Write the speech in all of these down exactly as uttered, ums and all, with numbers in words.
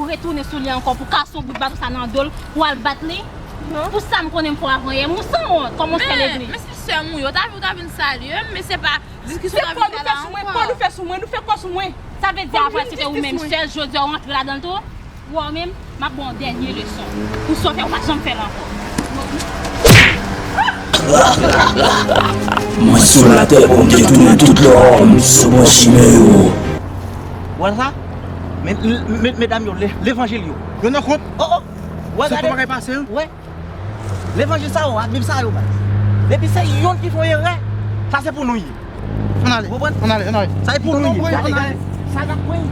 Ou retounen sou li ankò pou kase yon bout baton sa nan do l, pou al bat li. Pou sa m konnen m fè w avanyè. M ou sanwont, kòman w fè legliz? Men, men se sè m ou ye, w ta, w ta vin salye m, men se pa diskisyon n ap vin fè la ankò. Se fò nou fè sou mwen, nou fè kò sou mwen. Sa vle di apre se te ou menm sèl, jodi a w antre ladan l tou? Ou wè w menm, m ap ba w yon dènye leson. Pou sa w fè, ou pa janm fè l ankò. Mwen sou latè pou m detounen tout lòm sou bon chimen yo. Ou wè sa? Met, met, met medam yo, le, levanjil yo. Yo nan kont. Oh, oh. Ou wè, gade. Se kòman kay pase, wi. Ou wè. Levanjil sa yo, ak Bib sa yo, baz. Depi se youn ki fè yon erè, sa se pou nou ye. Ann ale. Ou konprann? Ann ale, ann ale. Sa se pou nou ye. Gade, gade. Sa n ap pran.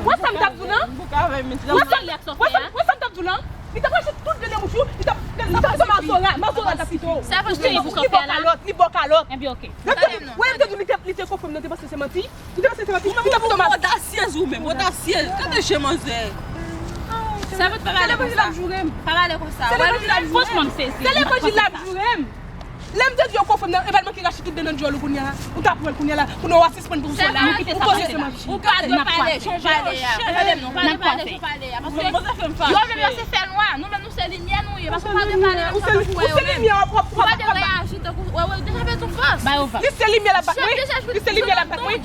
Wè sa m t ap di w lan? Wè sa, wè sa, wè sa m t ap di w lan? Li t ap rache tout grenn bouch ou, li t ap, li t ap fè mazora, mazora t ap kite w. Sa pou se pou sa w fè la? Li bò kalòt, li bò kalòt. Ebyen, oke. Wè, m te di w li te, li te konfime nan, te panse se manti. Ou te panse se manti? Ou menm, ou odasyez ou menm, odasyez. Gade je manzè. Sa pou pa pale konsa. Pa pale konsa. Se levanjil l ap joure m. Franchman, m sezi. Se levanjil l ap joure m. Lè m te di yo konfime nan, e pa l manke rache tout de nan djòl ou kounye a. Ou ta pran l kounye a la. Kounye a w a sispann pou w sòl la. Ou poze se manti. Ou pa dwe pale jan w pale a. Tande m non, pa dwe pale jan w pale a. Paske yo menm yo se fè nwa. Nou menm nou se limyè nou ye. Paske ou pa dwe pale nan sa pou wè yo menm. Ou pa dwe reyaji tankou, wè, wè, deja pèdi yon fòs. Li se limyè l ap bat mwen. Li se limyè l ap bat mwen.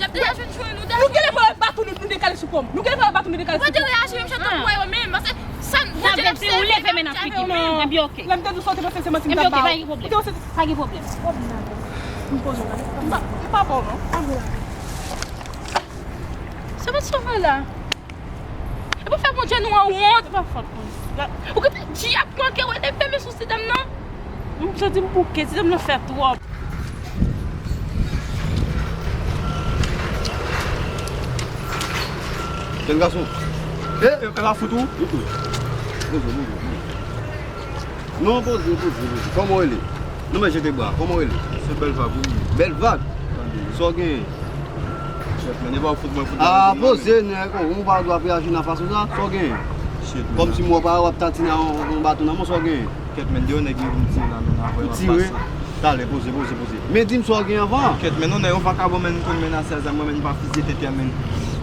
Nou genlè pa wè baton nou, nou dekale sou kò m. Nou genlè pa wè baton nou dekale sou kò m. Ou pa dwe reyaji menm jan tankou wè yo menm. Paske sa, Bondye l ap sèvi, l ap sèvi yo menm. Ebyen, oke. Lè m te di w sa, w te panse se manti m t ap ba w. Ou te panse. Pa gen pwoblèm. M poze w la. M pa, m pa ba w non. Sa pa sove la. E pou fè Bondye nou an wont. Se pa fòt mwen. Ou gentan di ap manke rele fèmen sou ti dam nan. M santi m bouke, ti dam nan fè twòp. Jèn gason. E, e, e pa fout ou? Poze, poze, poze. Non, poze, poze, poze. Kòman w rele? Non, men jete bra. Kòman w rele? Se Bèl Vag, wi. Bèl Vag? Tande. Sa w genyen? Chèf, men, e pa w fout mwen fout. Ah, poze, nèg, oh, ou pa dwe ap reyaji nan fason sa. Sa w genyen? Shit, men. Kòmsi m wè w pa w ap tatine yon, yon baton nan men w, sa w genyen? Kèt, men, deyò nèg yo vin tire la, men, avè w ap pase. Talè, poze, poze, poze. Men di m sa w gen anvan. Kèt, men non, nèg yon vakabon, men, konn menace a zam, mwen, men, pa fizye tenten, men.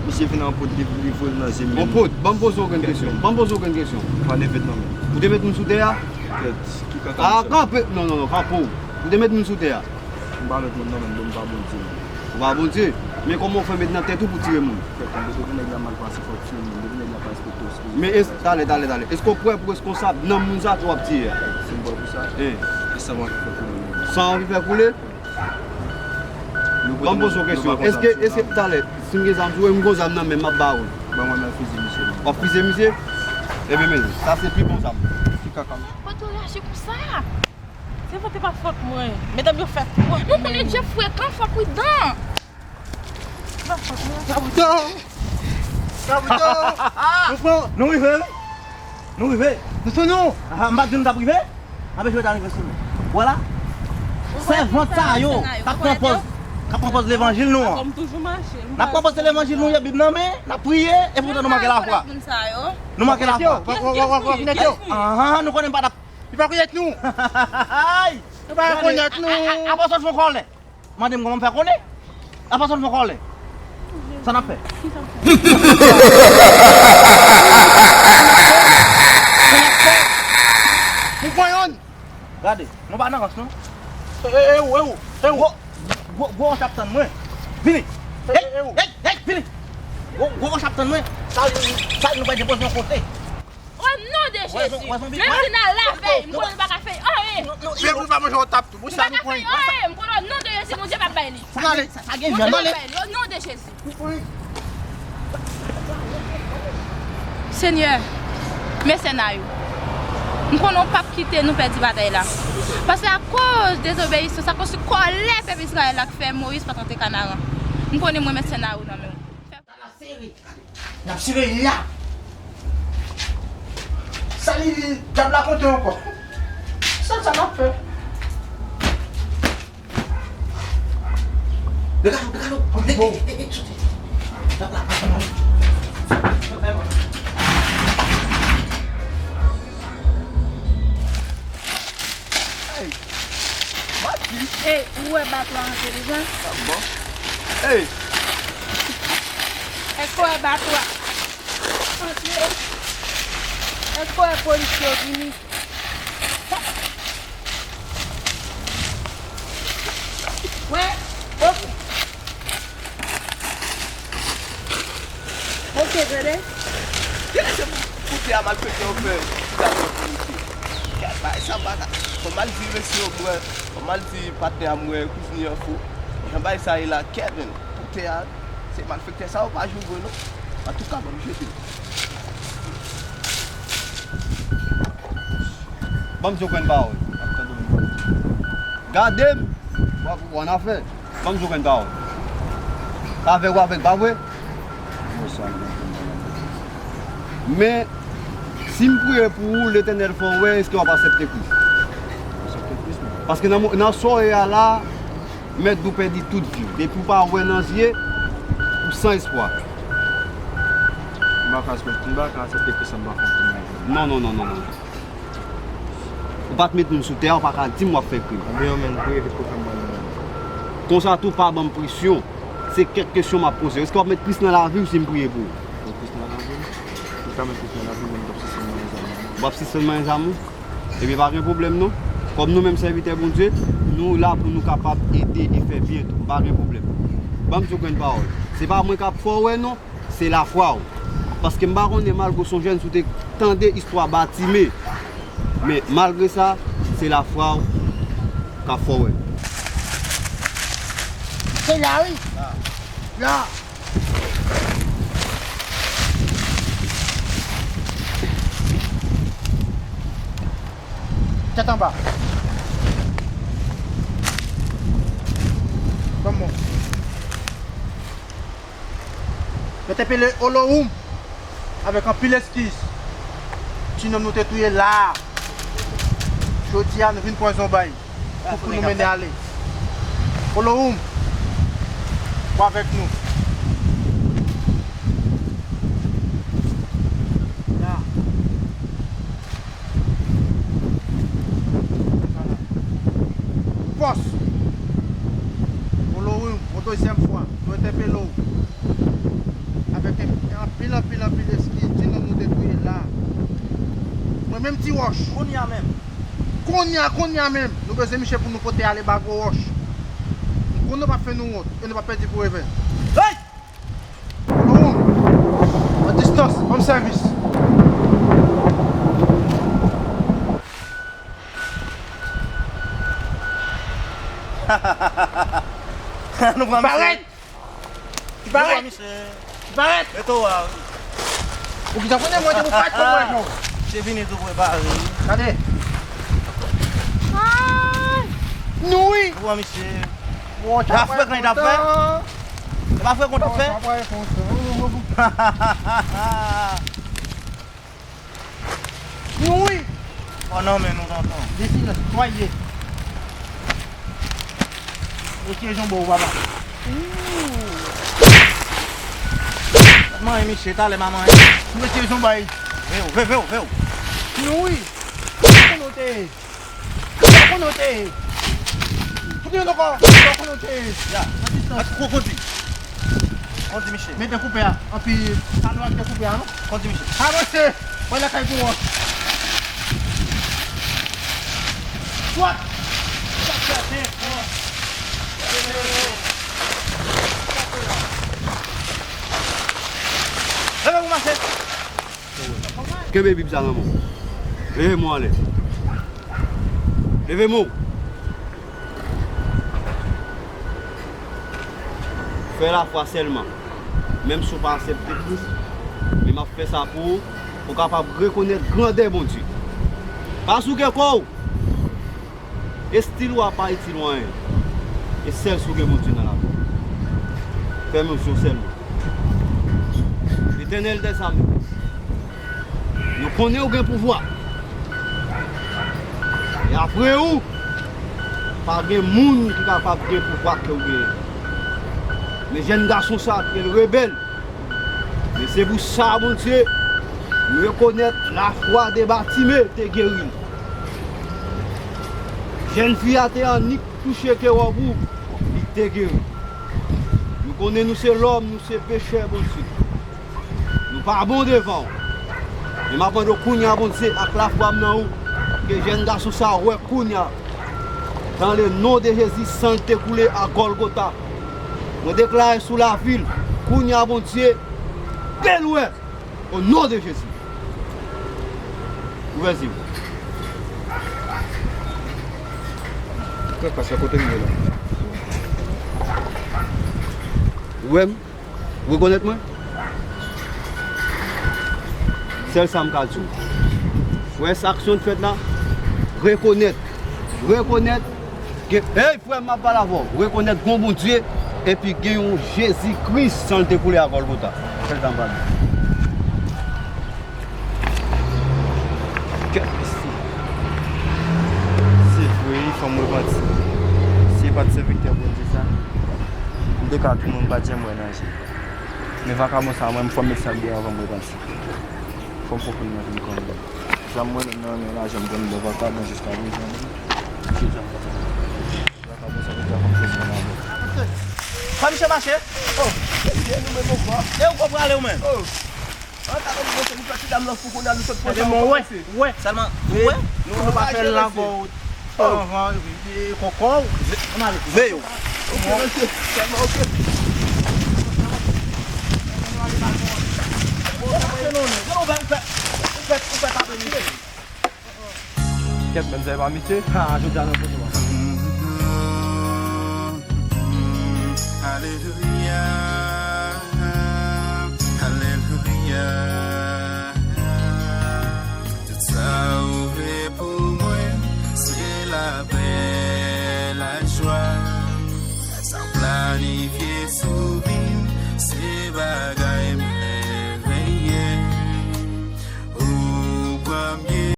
Misye vin an pot, li, li voye l nan je m, men. On pot, ban m poze w okenn kesyon. Ban m poze w okenn kesyon. Pa nève non, men. Ou te met moun sou tè a? Kèt, ki kaka. Ah, kanpe. Non, non, non, kanpe w. Ou te met moun sou tè a? M pa met moun non, men, bon, m pa Bondye, men. Ou pa Bondye? Men kòman w fè met nan tèt ou pou tire moun? Kèt, men, depi nèg la mal pase, fò w tiye moun. Depi nèg la pa respekte w, se Men es, talè, talè, talè. Èske w prè pou reskonsab nan moun sa ke w ap tiye a? Si m prè pou sa? Hein. E san anvi fè koule menm. San anvi fè koule? Ban m poze w kesyon. Èske, èske, talè, si m gen zam sou mwen, m gon zam nan men m, m ap ba ou l. Ban mwen nan fizi misye non. W ap fize misye? Ebyen, men, sa se pi bon zam. Ki kaka misye. Pote reyaji konsa. Se vre, te pa fòt mwen. Medam yo fè twòp. Nou konnen Jeff frekan, fò pridan. Kabrito! Kabrito! Nou pran, nou rive, wi. Nou rive. Nou sou nou. Ah, m pa t di nou t ap rive? Anben, jodi a rive sou nou. Vwala. Sèvant sa yo, k ap pran pòz, k ap pran pòz levanjil nou an. N ap pran pòz se levanjil nou ye, Bib nan men, n ap priye, epoutan nou manke lafwa. Nou manke lafwa. Ahan, nou konnen m pa t ap Li pa rekonèt nou. Ay! Li pa rekonèt nou. Apòtòl fè kòlè. Mande m kòman m fè konnen. Apòtòl fè kòlè. Sa n ap fè? Sa n ap fè? Pou pran yonn. Gade, nou pa nan rans non. E, e, e ou, e ou, e ou. Gwo, gwo, gwo wòch ap tann mwen. Vini. Hey, hey, hey, vini. Gwo, gwo wòch ap tann mwen. Sa, sa nou pral depoze yon kote. O non de Jezi. Menm si n al lavèy, m konnen nou pa ka fè anyen. Menm nou pa manje yon tap tou. Pou sa nou pran. Nou pa ka fè anyen. M konnen o non de Jezi, Bondye p ap bay li. Sa gen, sa, sa gen vyann. Bondye p ap bay li. O non de Jezi. Senyè, mèsenay ou. M konnen w p ap kite nou pèdi batay la. Paske akoz dezobeyisans, akoz kòlè pèp Izrayèl la k fè Moyiz pa t rantre Kanaran. M konnen mwen mèsenay ou nan men w. N ap sere. N ap sere la. Sa li, li, dyab la konte ankò. Sa, sa n ap fè? Degaj ou, degaj ou. Ey, ey, ey, ey, soti. Dyab la konte ankò. Ey, Mati. Ey, ou wè bato a antre deja? Sa bon. Ey. Èske w wè bato a antre? Fò polis yo vini. Wè, ok. Ok, tande. Kèt, se pou kote a malfektè yo fè. Kèt, bagay sa pa ka. Fò m al di mesye yo, mwen. Fò m al di patnè a mwen, kouzin an fou. Jan bagay sa ye la, Kevin. Kote a, se malfektè sa yo pa jwe vre non. Antouka, ban m jete. Ban m di w grenn pawòl. Gade m. W ap, w annafè. Ban m di w grenn pawòl. Avèg ou avèg, pa vre? Men, si m priye pou ou, Letènèl fè w wè, èske w ap aksepte Kris? Aksepte Kris, men. Paske nan mo-, nan sa w ye a la, mèt di w pèdi tout vi w. Depi w pa wè nan zye, ou san espwa. M pa ka aksepte, m pa ka aksepte Kris, m pa fè krim. Non, non, non, non, non. Ou pa t met moun sou tè a, ou pa ka di m w ap fè krim. Anben yo menm, priye vit pou fè m wè nou menm. Konsa tou, pa ban m presyon. Se kèk kesyon m ap poze w. Èske w ap met Kris nan lavi w si m priye pou ou? Met Kris nan lavi m? Ou ka met Kris nan lavi m, men m p ap sispann manyen zam nan. W ap sispann manyen zam ou? Ebyen, pa gen pwoblèm non. Kòm nou menm sèvitè Bondye, nou la pou nou kapab ede e fè byen tou. Pa gen pwoblèm. Ban m di w grenn pawòl. Se pa mwen k ap fè w wè non. Se lafwa w. Paske m pa konnen malgre w se yon jèn si w te tande istwa Batime. Men malgre sa, se lafwa w k ap fè w wè. Se la wi. La. Tèt anba. Ban m mwen. Yo te pele Olohoum avèk anpil eskiz. Ti nonm nou te touye la a. Jodi a, nou vin pran zonbay pou, pou nou mennen ale. Olohoum, ou avèk nou. La. Fòs! Olohoum, yon dezyèm fwa, nou entèpele w. Avèk en-, anpil, anpil, anpil eskiz, ti nonm nou te touye la. Mwen menm Ti Wòch. Kounye a menm. Kounye a, kounye a menm. Nou bezwen misye pou nou pote ale ba Gwo Wòch. Nou konnen nou p ap fè nou wont e nou p ap pèdi pou revè. Hey! An distans, ban m sèvis. Nou pran misye. Parèt! Nou pran misye. Parèt! Mete w a. Ou ki ta konnen mwen te pou parèt pou mwen, non. Misye vini tou prepare. Gade. Ay! Nou wi! Nou pran misye. Bon, sa pa frekan li t ap fè? E pa frekan w t ap fè? Sa pa frekan sa. Nou wi! Oh non, men nou tonton. De silans, swaye. Retire janbon ou, papa. Manyen misye, talè m a manyen. Retire janbon. Veye w, veye w, veye w. Nou wi! Kote nou te ye? Kote nou te ye? Kote nou ankò? Kote nou te ye? Ya. An distans. Ko-, kondi. Kondi, misye. Mete koupe a. Anpi, pa nou ak koupe a, non? Kondi, misye. Avanse! Mwen lakay pou wòch. Swat! Leve pou mache! Kenbe Bib sa nan men w. Leve men w anlè. Leve men w. Fè lafwa sèlman. Menm si w pa aksepte Kris, men m ap fè sa pou ou, pou w kapab rekonèt grandè Bondye. Pa souke kò w. Estil ou a pa itil ou anyen. E sèl si w gen Bondye nan lavi w. Fèmen w sou sèlman. Letènèl dèzame. Nou konnen ou gen pouvwa. E apre ou, pa gen moun ki kapab gen pouvwa ke ou genyen. Men jèn gason sa ki rele rebèl. Men se pou sa, Bondye, nou rekonèt lafwa de Batime te geri l. Jèn fi a te annik touche ke wòb ou, li te geri. Nou konnen nou se lòm, nou se pechè, Bondye. Nou pa bon devan w. M ap mande w kounye a, Bondye, ak lafwa m nan ou, ke jèn gason sa a wè kounye a. Dans le nom de Jésus, san l te koule a Gòlgota. Mwen deklare sou lavi l, kounye a, Bondye, fè l wè. Au nom de Jésus. Ouvè zye w. Kèk pase kote m ye la. Ou wè m? Ou rekonèt mwen? Sèl sa m ka di w. Ou wè sa aksyon l fèt la? Rekonèt. Rekonèt. Gen, hey, frè m, m ap pale avè w. Rekonèt gon Bondye, epi gen yon Jezi Kris, san l te koule a Gòlgota. Sèl sa m ka di. Kèt mesye. Se vre, wi, fò m repanti. Si se pa t sèvitè Bondye sa, m te ka tounen, m pa t janm wè nan je. Men vakabon sa, mwen, fò m met sa deyò avan m repanti. Fò m konprann mwen vin kòm. Sa mwen menm nan men lajan m jwenn bò vakabon jiska prezan menm. Misye janm konprann. Vakabon sa vin fè konn kesyon nan men. Kòman misye mache? Oh, e nou menm ankò. E ou konprann ale ou menm? Oh. An ta konn nou se nou fè ti dam nan fou kounye a nou sot pran sa. Wè, wè. Sèlman, ou wè? Nou pa fè lago. Oh. Anvan, e, kòkò. Veye w. Ok, mesye. Sèlman, ok. Kèt, menm sa e pa misye. Ha, jodi a nan kote w. Alelouya, alelouya. Tout sa ou vle pou mwen, se lapè, lajwa. Sa w planifye sou